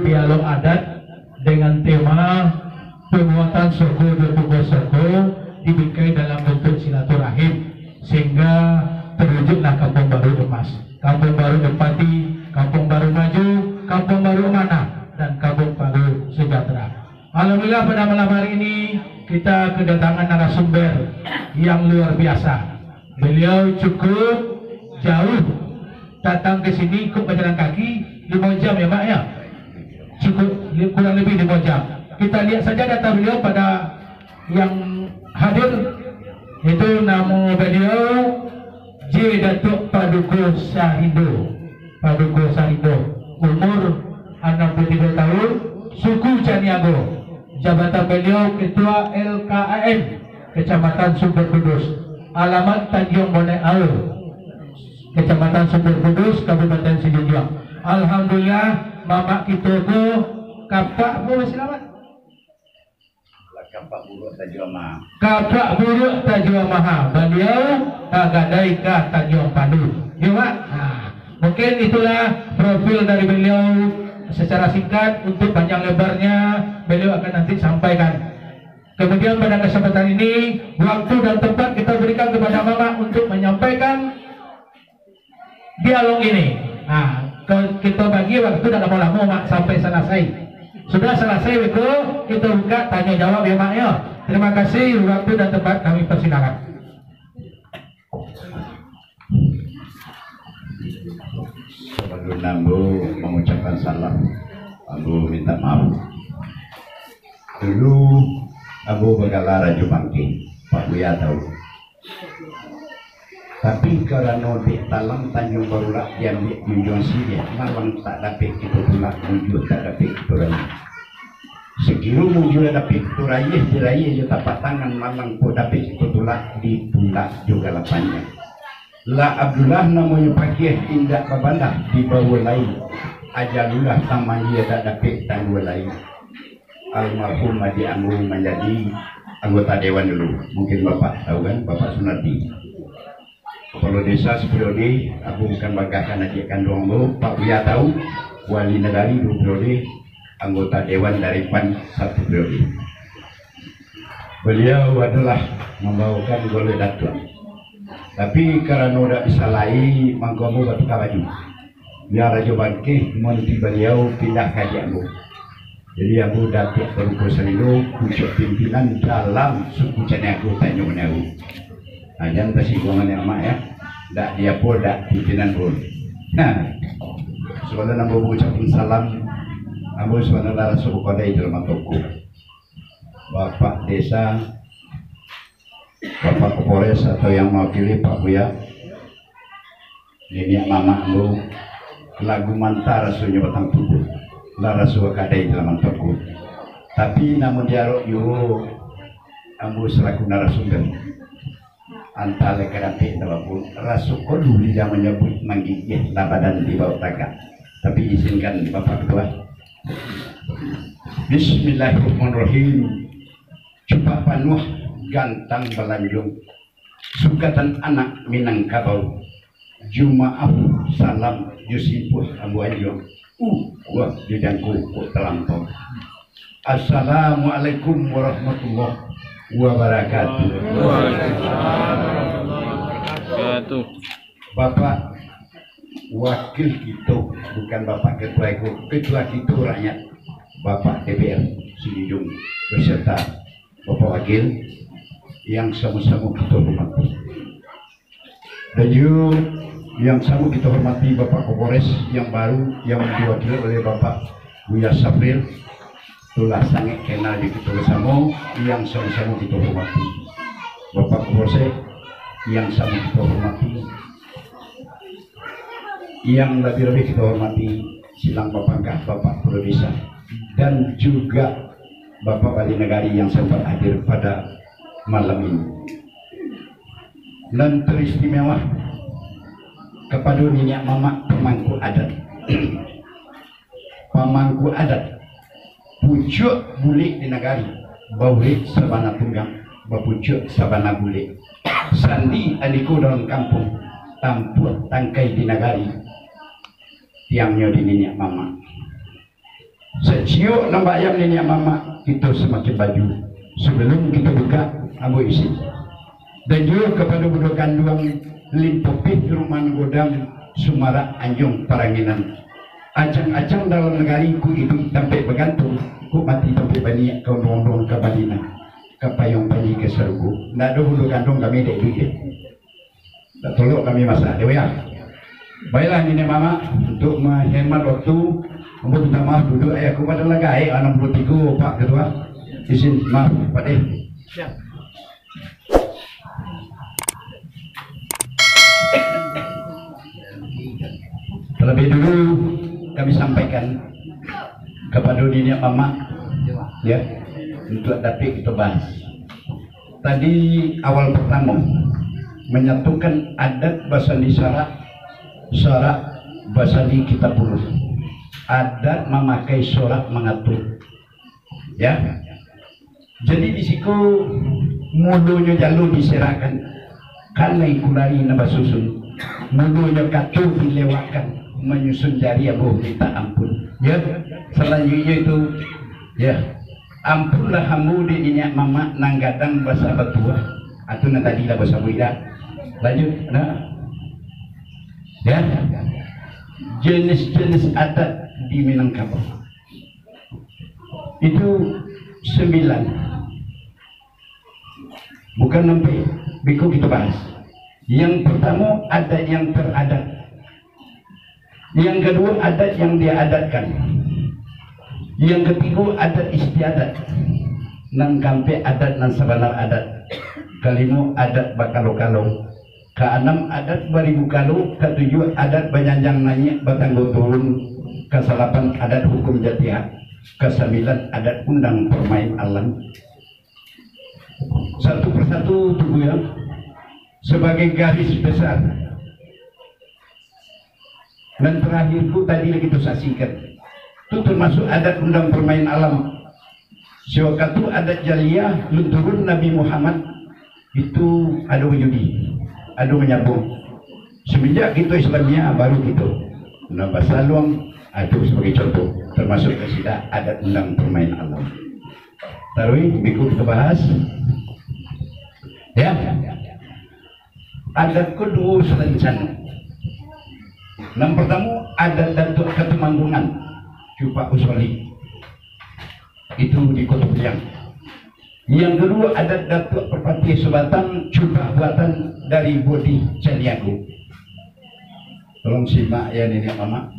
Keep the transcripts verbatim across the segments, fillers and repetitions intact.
Dialog adat dengan tema penguatan suku dan tubuh suku dibingkai dalam bentuk silaturahim, sehingga terwujudlah Kampung Baru Emas, Kampung Baru Empati, Kampung Baru Maju, Kampung Baru Amanah, dan Kampung Baru Sejahtera. Alhamdulillah, pada malam hari ini kita kedatangan narasumber yang luar biasa. Beliau cukup jauh datang ke sini, ikut berjalan kaki lima jam ya, Mak, ya? Cukup li-, kurang lebih lima jam. Kita lihat saja data beliau pada yang hadir, itu nama beliau J Datuk Paduko Sarindo. Paduko Sarindo, umur enam puluh tiga tahun, suku Caniago. Jabatan beliau Ketua L K A M Kecamatan Sumber Kudus, alamat Tanjuang Bonek Aur, Kecamatan Sumber Kudus, Kabupaten Sijunjuang. Alhamdulillah, mamak kito ko kapak, boleh selamat. Kapak buruak tajua maha. Kapak buruak tajua maha. Baliau tagadai ka Tanjuang Pandu. Yo, Mak? Nah, mungkin itulah profil dari beliau secara singkat. Untuk panjang lebarnya, beliau akan nanti sampaikan. Kemudian, pada kesempatan ini, waktu dan tempat kita berikan kepada Mamak untuk menyampaikan dialog ini. Nah, ke-, kita bagi waktu dak lamo-lamo, Mak, sampai selesai. Sudah selesai, beko, kita buka tanya jawab ya, Mak, ya. Terima kasih, waktu dan tempat kami persilakan. Sebelum ambo mengucapkan salam, ambo minta maaf. Dulu ambo bagala Rajo Bangkeh, Pak Buya tahu. Tapi karano dek talang Tanjuang Barurak diambiak junjuang siriah, malang tak dapek kito tulak, mujua tak dapek kito rayah. Sakiro mujua dapek kito rayah, dirayah jo tapak tangan, malang kok dapek kito tulak, ditulak jo gala panjang. Lah Abdullah namonyo pakiah, indak babandah dibawo lai, ajalulah tamalia tak dapek tanggua lai. Almarhum adiak ambo manjadi anggota dewan dulu. Mungkin Bapak tahu kan, Bapak Sunardi. Kepala Desa saperiode, ambo bukan bagahkan adiak kanduang ambo, Pak Buya tahu, Wali Nagari duo periode, anggota dewan dari pan satu periode. Beliau adalah mambawakan golek datuak. Tapi karano dak bisa lai, mangko ambo batukar baju. Bia Rajo Bangkeh, manti baliau pindah ka adiak ambo. Jadi, ambo Datuak Paduko Sarindo, pucuak pimpinan dalam suku Caniago, Tanjuang Baniago. Nah, jan tasingguang nian, Mak, ya. Dak di apo, dak pimpinan pun. Nah, sabalun ambo mangucapkan salam, ambo sabananyo raso bapadai dalam atangku. Bapak Desa, Bapak Kapolres atau yang mawakili Pak Buya, niniak mamak ambo, lah gumanta rasonyo batang tubuah, lah raso bakadai dalam atangku. Tapi, namun diarok juo, ambo salaku narasumber, antah lai ka dapek ndak bapo, raso kolu lidah manyabuik, manggigiah lah badan dibawok tagak. Tapi, izinkan Bapak Ketua. Bismillahirrahmanirrahim. Cupak panuah gantang balanjuang, sukatan anak Minangkabau. Jumaah salam jo simpuah ambo anjuang, uh, wah, di dangko kok talampau. Assalamualaikum warahmatullahi wabarakatuh. Waalaikumsalam warahmatullahi wabarakatuh. Bapak wakil kito, bukan Bapak Ketua iko, Ketua kito rakyat, Bapak D P R Sijunjuang, beserta Bapak Wakil yang samo-samo kito hormati. Dan juo yang samo kito hormati Bapak Kapolres yang baru yang diwakili oleh Bapak Buya Safril, tu lah sangaik kenal jo kito basamo, yang samo-samo kito hormati. Bapak Kapolsek yang samo kito hormati, yang labiah-labiah kito hormati silang bapangka Bapak Kepala Desa, dan juga Bapak Wali Nagari yang sempat hadir pada malam ini. Nan teristimewa kapado niniak mamak pamangku adat. Pamangku adat, pucuak bulek di nagari, baulek sabana tunggang, bapucuak sabana bulek. Sandi andiko dalam kampuang, tampuak tangkai di nagari, tiangnyo di niniak mamak. Saciok nan baayam niniak mamak, kito samakin baju. Sabalum kito bukak, ambo isi. Dan juo kapado bundo kanduang Lin Popih Rumah Godang Sumarak Anjuang Paranginan. Acang-acang dalam nagari, kok iduik tampek bagantuang, kok mati tampek baniak, ka unduang-unduang ka Madinah, ka payuang panji ka sarugo. Ndak ado bundo kanduang kami dek iduik deh. Ndak tolok kami masak deh, yo. Baiklah, niniak mamak, untuk menghemat waktu, ambo minta maaf, duduak ayah ko pado lah gaek, anam puluah tigo, Pak Ketua. Izin, maaf, Pak Deh. Siap. Terlebih dulu kami sampaikan kapado niniak mamak, ya, untuk dapik kito bahas. Tadi awal pertamo, manyatukan adat basandi sarak, sarak basandi Kitabullah. Adat mamakai sorak mangatur. Ya. Jadi di siko mulonyo jalo diserakkan, kanai kulari nan basusun, mulonyo kato dilewakkan, manyusun jari ambo mintak ampun. Ya, salanjuiknyo itu, ya, ampunlah ambo dek niniak mamak nan gadang basa batuah, atau nan tadi lah basabuik dah. Lanjut, nah. Ya, jenis-jenis adat di Minangkabau. Itu sambilan. Bukan ampek, biko kito bahas. Yang pertamo, adat yang teradat. Yang kaduo, adat yang diadatkan. Yang katigo, adat istiadat. Nan kaampek, adat nan sabanar adat. Kalimo, adat bakalo-kalo. Kaanam, adat baribu kalo. Katujuah, adat bajanjang naiak, batanggo turun. Kasalapan, adat hukum jatihak. Kasambilan, adat undang parmain alam. Satu persatu tu, Buya, sabagai garis besar. Nan tarakhir tu tadi lah kito saksikan. Tu tamasuak adat undang parmain alam. Siwakatu adat jahiliah lunturun Nabi Muhammad itu ado bajudi, ado manyabung. Samanjak kito Islamiah, baru kito. Nah, basaluang, ado sabagai contoh, tamasuak ka sida adat undang parmain alam. Taruih, biko kito bahas. Ya. Adat ko duo sarancano. Nan partamo, adat Datuak Katumangguangan, Cupak Usoli. Itu di Koto Piliang. Yang kaduo, adat Datuak Parpatiah Subatang, Cupak Buatan dari Bodi Caniago. Tolong simak ya, niniak mamak.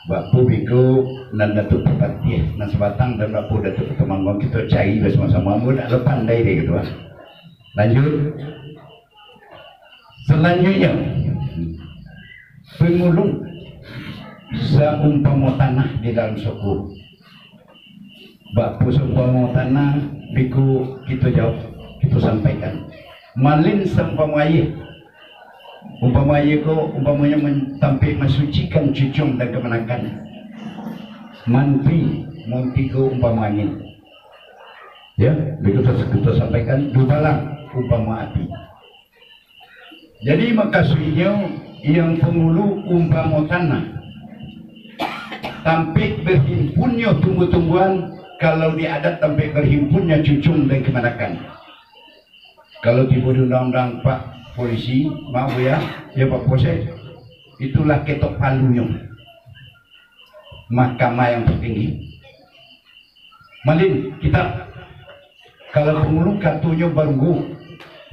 Bak beko nan Datuak Parpatiah, nan Subatang, dan bak Datuak Katumangguangan, kito cari basamo-samo. Ambo ndak lo pandai deh gitu, ah. Lanjut. Salanjuiknyo, pangulu saumpamo tanah di dalam soko. Bak saumpamo tanah, biko kito jawab, kito sampaikan. Malin saumpamo aia. Umpamo aia ko, umpamonyo men-, tampek mansucikan cucuang dan kamanakan. Manti, manti ko umpamo angin. Ya, biko kito sampaikan, dubalang umpamo api. Jadi, makasuiknyo, yang pangulu umpamo tanah, tampek bahimpunnyo tumbuh-tumbuhan, kalau di adat tampek bahimpunnyo cucuang dan kamanakan. Kalau tibo di undang-undang Pak Polisi, maaf ya, ya Pak Polsek, itulah ketok palunyo, mahkamah yang tertinggi. Malin, kitab. Kalau pangulu katonyo barugo,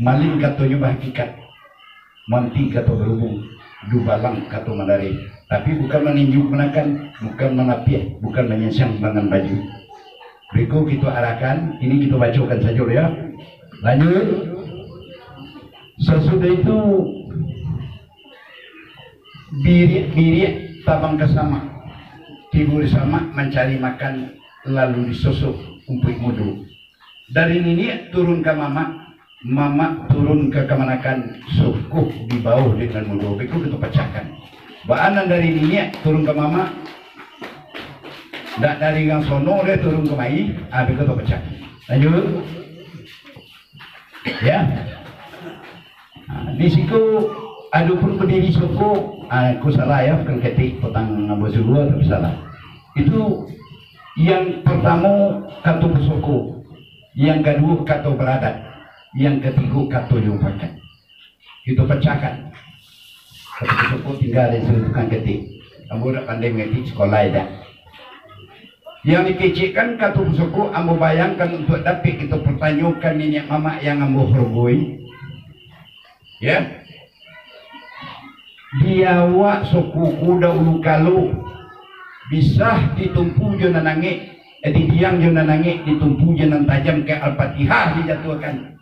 malin katonyo bahakikat. Manti kato barugo, dubalang kato madareh. Tapi bukan maninju kamanakan, bukan manapiah, bukan manyansiang mangan baju. Beko kito arahkan, ini kito bacokan sajo ya. Lanjut. Sasudah itu, biriak-biriak tabang ka samak, tibo di samak mancari makan, lalu disosok umpuik mudo. Dari niniak turun ka mamak, mamak turun ka kamanakan, soko dibaok dek nan mudo, beko kito pacahkan. Baa nan dari niniak turun ka mamak, ndak dari urang sono deh turun kamari, ah, beko kito pacahkan. Lanjut. Ya. Ha, di siko ado pun badiri soko, ha, ko salah ya, bukan ketek potang ambo suruah, tapi salah. Itu Yang partamo, kato pusako. Yang kaduo, kato baradat. Yang katigo, kato jo mupakat. Kito pacahkan. Kato pusako tingga di situ tukang ketik. Ambo dak pandai mangetik, sikola dak. Yang dikecekkan kato pusako, ambo bayangkan untuak dapek kito partanyokan niniak mamak yang ambo horgoi. Ya. Di awak suku ko dahulu kalo, bisa ditumpu jo nan angek, eh, didiang jo nan angek, ditumpu jo nan tajam, ka Al-Fatihah dijatuahkan.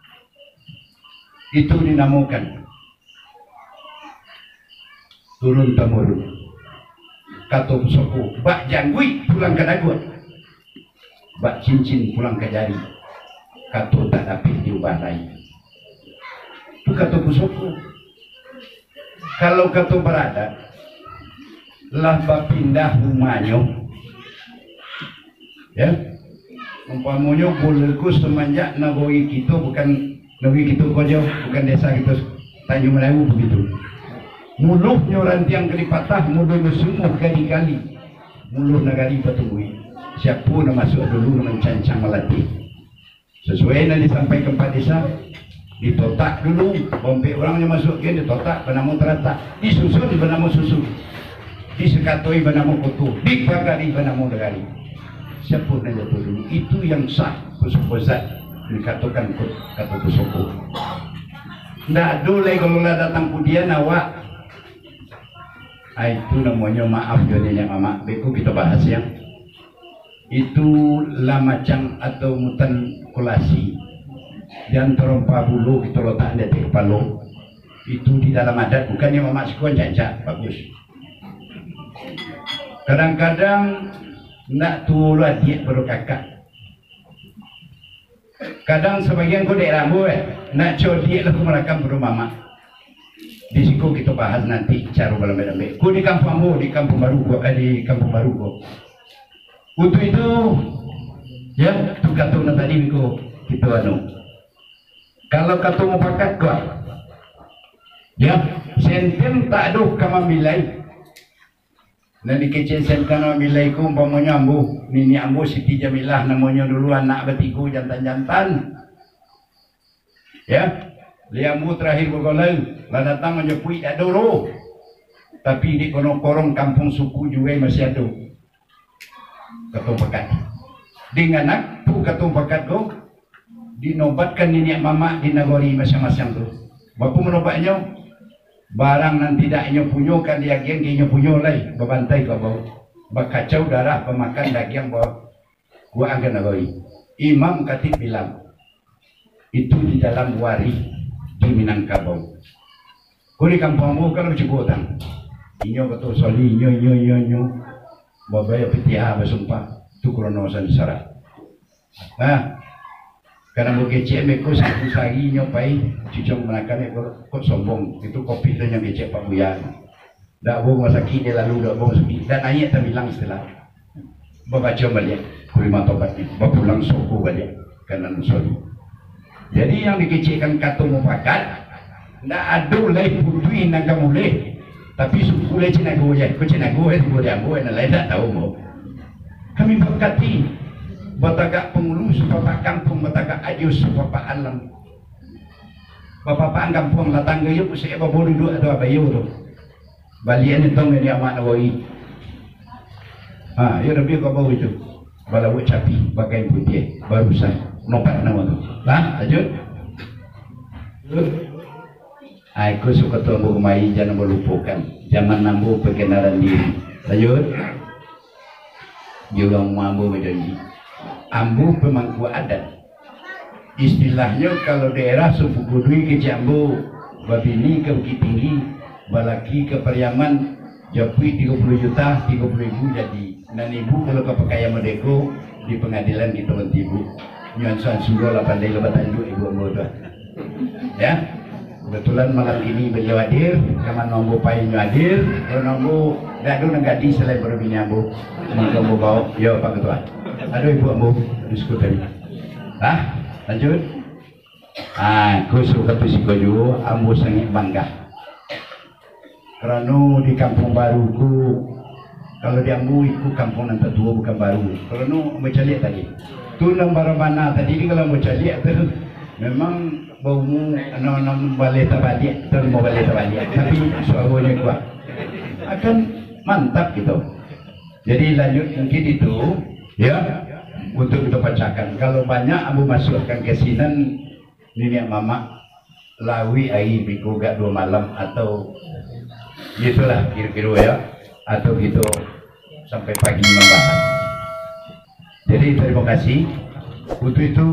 Itu dinamokan turun tamurun. Kato pusako, bak jangguik pulang ka daguak, bak cincin pulang ka jari, kato tak dapek diubah lai. Tu kato pusako. Kalau kato baradat, lah bapindah rumahnyo. Ya. Umpamonyo, gula ko samanjak nagori kito, bukan nagori kito ko jo, bukan desa kito, Tanjung Melayu begitu. Muluhnyo rantiang ka dipatah, muluhnyo sungguh ka digali. Muluh nagari batumbuik. Siapo nan masuak dulu nan mancancang malatih? Sasuai nan disampaikan Pak Desa, ditotak dulu, ompek urang nan masuak, ditotak banamo taratak, disusun banamo susun, disekatoi banamo koto, dipagari banamo nagari. Siapo nan jatuah dulu? Itu yang sah, pusako zat, dikatokan ko-, kato pusako. Ndak ado lai kalau lah datang kudian awak. Ah, itu namonyo maaf jo niniak mamak. Beko kito bahas, ya. Itu lah macam atau mutan kulasi. Di antaro ampek bulo kito lotak di ateh kapalo. Itu di dalam adat, bukan niniak mamak siko ancak-ancak. Bagus. Kadang-kadang ndak tuo lo adiak pado kakak. Kadang sabagian ko dek rambuik, eh, nak codiak lah ko marakam pado mamak. Di siko kito bahas nanti caro balambek-lambek. Ko di kampuang ambo, di Kampuang Baru ko, eh, di Kampuang Baru ko. Untuk itu, ya, tu kato nan tadi ko kito anu. Kalau kato mupakat ko, ya, senten tak ado ka mamilai. Nan dikecek senten mamilai ko, umpamonyo ambo, niniak ambo Siti Jamilah namonyo dulu, anak batigo jantan-jantan. Ya, lai ambo tarakhir bagolai, lah datang manjapuik dak ado doh. Tapi dek kono korong kampuang suku juo masih ado. Kato pakat. Dengan apa kato pakat ko? Dinobatkan niniak mamak di nagori masiang-masiang tu. Bapo manobatnyo? Barang nan tidak inyo punyo kan diagiang ka inyo punyo lai, babantai ka bau, bakacau darah, bamakan dagiang, ba-, kuak angkan nagori. Imam Khatib bilang, itu di dalam warih di Minangkabau. Ko di kampuang ambo kan bacuko utang. Inyo kato soli, inyo, inyo, inyo, inyo. Babayia pitih basumpah, tu krono sansara. Nah, kadang bukecek beko satu sari nyo pai, cucung manakan eko, kok sombong. Itu kopi tu nyo kecek Pak Buya. Dak buang sakik dia lalu, dak buang sakit. Dak naik tabilang istilah. Babaco baliak, kurima tobat ni. Bapulang soko baliak, kanan soli. Jadi yang dikecekkan kato mupakat, ndak ado lai putuih nan ka mulih. Tapi suku lai Cinago je, ko Cinago je tibo di ambo, nan lain dak tahu ambo. Kami bakati, batagak pangulu sapapak kampuang, batagak ajo sapapak alam. Bapapakan kampuang lah tangga yo, pusek babo duduak tu abayo tu. Baliak ni tong ni amak nagori. Ha, yo lebih ka bawah itu. Balawak capi, bagai putiah, barusan. Nopat namo tu. Ha, lanjut. Ai, ko suka tu ambo kemari, jangan ambo lupokan. Zaman ambo perkenalan diri. Lanjut. Di urang rumah ambo bajanji. Ambo pemangku adat. Istilahnyo, kalau daerah Supu Kudui kecek ambo, babini ka Bukittinggi, balaki ka Pariaman, japuik tigo puluah juta, tigo puluah ribu jadi. Nan ibu kalau ka Pakaian Merdeka, di pangadilan kito bantu ibu. Nyo ansu-ansu lah, pandai lah batanduak ibu ambo tu. Ya. Kebetulan malam ini beliau hadir, kamano ambo pai inyo hadir, karano ambo dak ado nan gadih salain pado bini ambo. Mangko ambo baok, yo, Pak Ketua. Aduh, ibu ambo, diskusi tadi. Hah? Lanjut? Ah, khusus ka tu siko juo, ambo sangaik bangga. Karano di Kampuang Baru ko, Kalau di ambo, iko kampuang nan tatuo, bukan baru. Kalau nu ambo caliak tadi, tu nan barabana tadi ni, kalau ambo caliak tu, memang baumua, nan, nan baleh tabaliak, atau limo baleh tabaliak, tapi suaronyo kuat. Akan mantap gitu. Jadi lanjut mungkin itu, ya, untuk kita pacahkan. Kalau banyak ambo masuakkan ka sinan, niniak mamak, lawik aia biko agak duo malam, atau gitulah kiro-kiro, ya, atau gitu sampai pagi mambahas. Jadi terima kasih. Untuk itu,